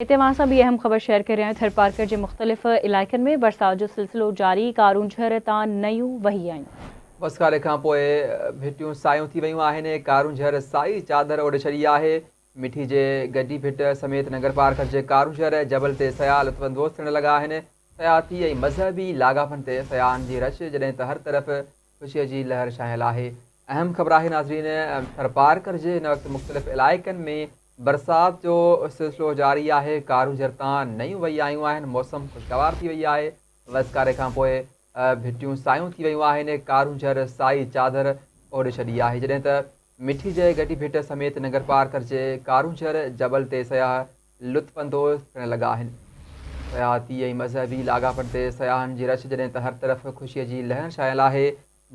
هتي اوهان سان ٻي اهم خبر شيئر ڪري رهيا آهيون ٿرپارڪر جي مختلف علائقن ۾ برسات جو سلسلو جاري، ڪارونجهر تان نيون وهي آيون. وسڪاري کان پوء ڀٽيون سايون ٿي ويون آهن، ڪارونجهر سائي چادر اوڍي ڇڏي آهي، مٺي جي گڊي ڀٽ سميت ننگرپارڪر جي ڪارونجهر جبل تي سياح لطف اندوز ٿيڻ لڳا آهن، سياحتي ۽ مذهبي لاڳاپن تي سياحن جي رش جڏهن ته هر طرف خوشي جي لهر ڇانيل آهي. اهم خبر آهي ناظرين ٿرپارڪر جي هن وقت مختلف علائقن ۾ برسات جو سلسلو جاري آهي، ڪارونجهر تان نيون وهي آيون آهن، موسم خوشگوار ٿي وئي آهي، وسڪاري کانپوء ڀٽيون سايون ٿي ويون آهن، ڪارونجهر سائي چادر اوڍي ڇڏي آهي، جڏهن ته مٺي جي گڍي ڀٽ سميت ننگرپارڪر جي ڪارونجهر جبل تي سياح لطف اندوز ٿيڻ لڳا آهن. سياحتي ۽ مذهبي لاڳاپن تي سياحن جي رش جڏهن ته هر طرف خوشي جي لهر ڇانيل آهي،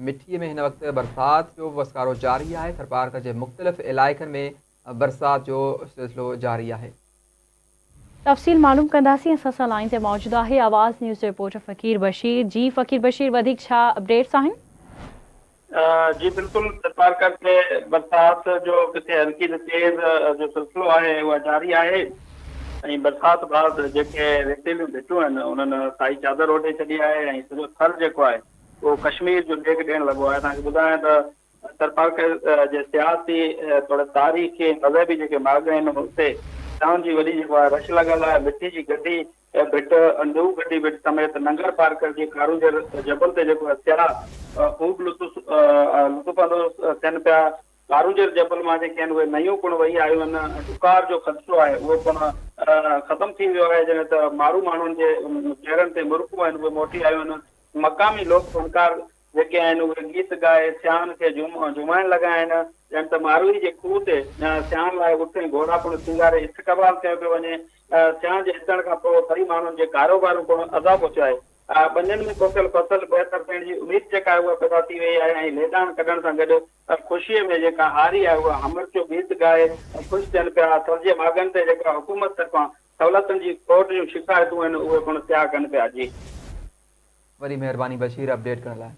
مٺي ۾ هن وقت برسات جو وسڪارو جاري آهي، ٿرپارڪر جي مختلف علائقن ۾ برسات جو سلسلو جاري آهي. تفصيل معلوم ڪنداسين اسان سان لائين تي موجود آهي آواز نيوز جو رپورٽر فقير بشير جي فقير بشير وڌيڪ ڇا اپڊيٽس آهن. جي بلڪل ٿرپارڪر تي برسات جو ڪٿي هلڪي ته تيز جو سلسلو آهي اها جاري آهي ۽ برسات بعد جيڪي ريتيليون ڀٽون آهن انهن سائي چادر اوڍي ڇڏي آهي ۽ سڄو ٿر جيڪو آهي اهو ڪشمير جو ڏيک ڏيڻ لڳو آهي توهان کي ٻڌايان ته ٿرپارڪر جي سياسي توڙي تاريخي ۽ مذهبي جيڪي ماڳ آهن اتي سياحن جي وڏي جيڪو آهي رش لڳل آهي. مٺي جي گڍي ڀٽ، نيو گڍي ڀٽ سميت ننگر پارڪر جي ڪارونجهر جبل تي جيڪو آهي سياح خوب لطف لطف اندوز ٿين پيا. ڪارونجهر جبل مان جيڪي آهن اهي نيون پڻ وهي آيون آهن. ڏڪار جو خدشو آهي اهو پڻ ختم ٿي ويو آهي جڏهن ته مارو ماڻهن جي چهرن تي مرڪون آهن اهي موٽي آيون آهن. مقامي لوڪ فنڪار جيڪي آهن اهي گيت ڳائي سياحن کي جهومائڻ لڳا آهن. ڄڻ ته ماروي جي کوهه تي سياحن لاء اٺ ۽ گهوڙا پڻ سينگاري استقبال ڪيو پيو وڃي. سياحن جي اچڻ کان پوء ٿري ماڻهن جي ڪاروبارون پڻ اضافو ٿيو آهي. ٻنين ۾ پوکيل فصل بهتر ٿيڻ جي اميد جيڪا آهي اها پيدا ٿي وئي آهي ۽ ليڏاڻ ڪڍڻ سان گڏ خوشيء ۾ جيڪا هاري آهي اها همرچو گيت ڳائي خوش ٿين پيا. ٿر جي ماڳن تي جيڪا حڪومت طرفان سهولتن جي کوٽ جون شڪايتون آهن اهي پڻ سياح ڪن پيا. جي. وڏي مهرباني بشير اپڊيٽ ڪرڻ لاء.